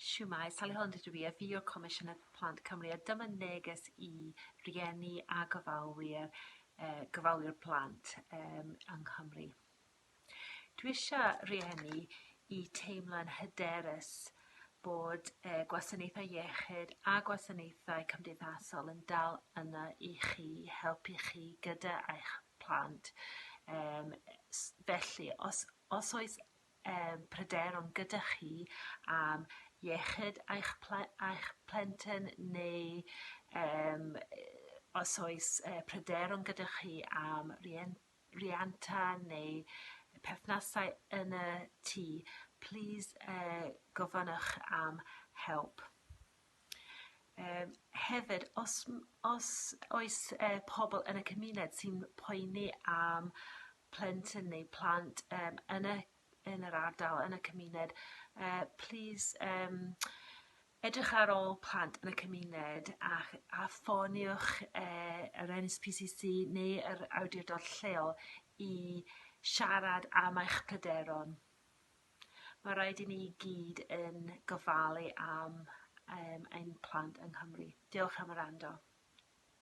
Shwmae, Sally Holland ydw i a fi yw'r Comisiynydd Plant Cymru a dyma neges i rieni a gofalwyr gofalwyr plant yng Nghymru. Dwi isio rhieni i teimlo'n hyderus bod gwasanaethau iechyd a gwasanaethau cymdeithasol yn dal yna i chi, helpu chi gyda eich plant felly os oes pryderon gyda chi am iechyd eich plentyn neu os oes pryderon gyda chi am rianta neu perthnasau yn y tŷ, plîs gofynnwch am help. Hefyd os oes pobl yn y cymuned sy'n poeni am plentyn neu plant yn y yn yr ardal, yn y cymuned, plîs edrych ar ôl plant yn y cymuned a ffoniwch yr NSPCC neu yr awdurdod lleol i siarad am eich pryderon. Ma' raid i ni gyd yn gofalu am ein plant yng Nghymru. Diolch am wrando.